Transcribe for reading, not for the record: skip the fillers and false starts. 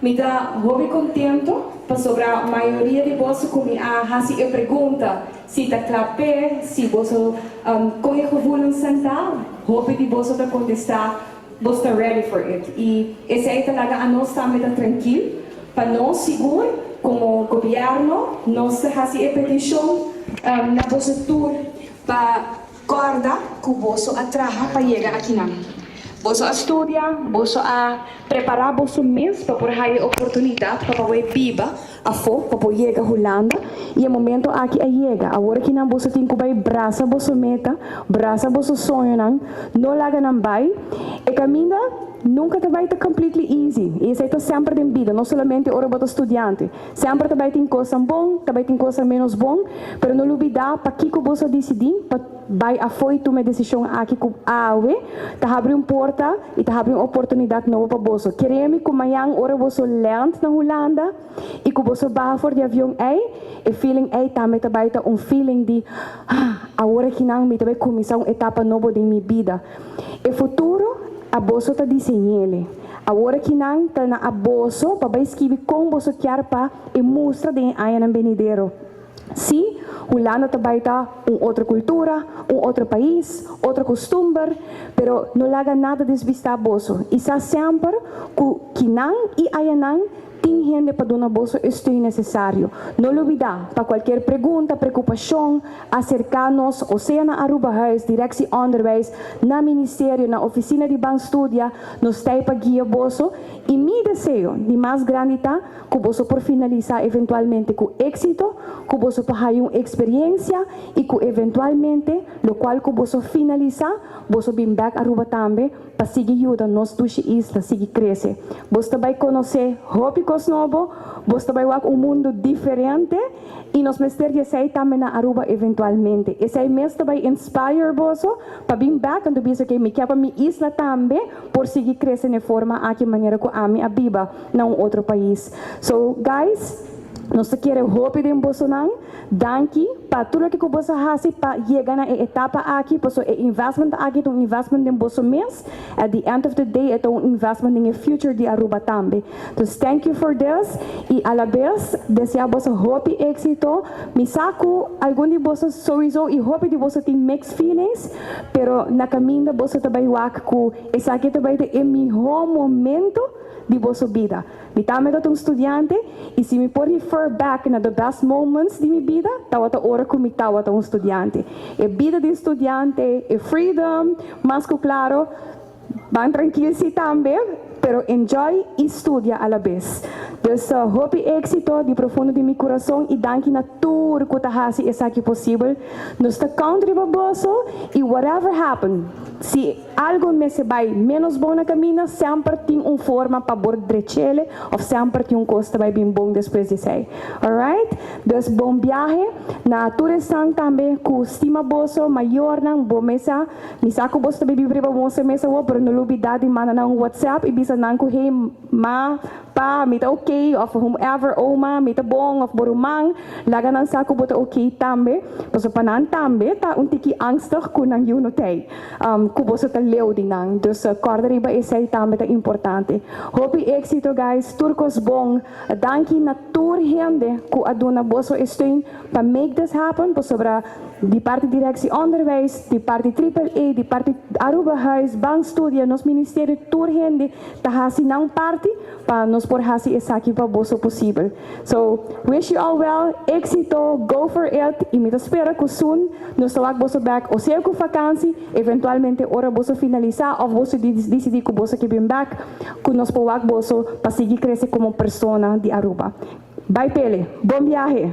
Mi ta hopi contento pasobra mayoria di boso cu mi a haci e pregunta si ta cla p'e, si boso con e gevoelens ta, hopi di boso ta contesta boso ta ready for it. Y esey ta laga anos tambe ta trankil, pa nos sigur como gobierno nos ta haci e peticion na boso tur pa corda cu boso a traha pa yega akinan. Boso a studia, boso a prepara boso mes pa por haya oportunidad pa por biba afo, pa por yega Hulanda, y e momento aki a yega. Awor akinan boso tin cu bay brasa boso meta, brasa boso soñonan, no laga nan bay. E caminda nunca ta bay ta completely easy. Y esey ta semper den bida, no solamente ora bo ta studiante. Semper ta bay tin cos bon, ta bay tin cos menos bon, pero no lubida pakico boso a dicidi pa bay afo y tuma e decision aki cu awe ta habri un porta y ta habri un oportunidad nobo pa boso. Kere mi cu mañan ora boso land na Hulanda y cu boso baha for di avion ey, e feeling ey tambe ta bay ta un feeling di "Ah, awor akinan mi ta bay cuminsa un etapa nobo di mi bida." E futuro aboso ta diseñ'ele. Awor akinan ta na aboso pa bay skirbi con boso kier pa e mustra den añanan benidero. Si, Hulanda ta bay ta un otro cultura, un otro pais, otro costumber, pero no laga nada desvista boso. Y sa semper cu kinan y ayanan tin hende pa duna boso e steun necesario. No lubida, pa cualkier pregunta, preocupacion, acerca nos, o sea na Aruba Huis, Directie Onderwijs, na Ministerio, na Oficina di Ban Studia, nos ta pa guia boso. Y mi deseo, di mas grandi ta, cu boso por finalisa eventualmente cu exito, cu boso por haya un experiencia y cu eventualmente, locual cu boso finalisa, boso bin back Aruba tambe, pa sigui yuda nos dushi isla, sigui crece. Boso ta bay conoce hopi cos nobo, boso ta bay wak un mundo diferente y nos mester di esey tambe na Aruba eventualmente. Esey mes ta bay inspire boso pa bin back anto bisa cu mi kier pa mi isla tambe por sigui crece na forma aki manera cu ami a biba na un otro pais. So guys, nos kier hopi den bosonan. Danki pa tur loke boso a hasi pa yega na e etapa aki, paso e investment aki ta un investment den boso mes. At the end of the day, e ta un investment den e future di Aruba tambe. So thank you for this y a la vez desea boso hopi exito. Mi sa cu algun di boso sowieso y hopi di boso tin mixed feelings, pero na caminda boso ta bay wak cu esaki ta bay ta e miho momento di boso bida. Mi tambe ta un studiante y si mi por refer back na the best moments di mi bida, tawata ora cu mi tawata un studiante. E bida di studiante, e freedom, mas cu claro, ban trankil si tambe, pero enjoy y studia a la vez. Dus hopi exito di profundo di mi curason y danki na tur cu ta hasi esaki posibel. Nos ta count riba boso y whatever happen, si algo mester bay menos bon na caminda, semper tin un forma pa por drech'ele of semper tin un cos bay bin bon despues di esey. Alright? Dus bon biahe na tur esnan tambe cu stima boso, mayornan, bo mesa, mi sa cu boso tambe biba boso mesa wo, pero no lubida di manda nan WhatsApp y bisa nan cu "Hey ma, pa, mi ta okay," of whomever, "Oma, mi ta bon," of bo ruman, laga nan sa cu bo ta okay tambe, paso pa nan tambe ta un tiki angstig cu nan yiu no tey, cu boso ta leu di nan. Dus corda riba esey tambe ta importante. Hopi exito, guys, tur cos bon. Danki na tur hende cu a duna boso steun pa make this happen, pasobra di parti Directie Onderwijs, di parti Triple A, di parti Aruba Huis, Ban Studia, nos ministerio, tur hende ta hasi nan parti pa nos por hasi esaki pa boso posibel. So, wish you all well, exito, go for it, y mi ta spera cu soon nos ta wak boso back, o sea cu vakantie, eventualmente ora boso finalisa, of boso dicidi cu boso kier bin back, cu nos por wak boso pa sigui crece como persona di Aruba. Bye pele, bon biahe!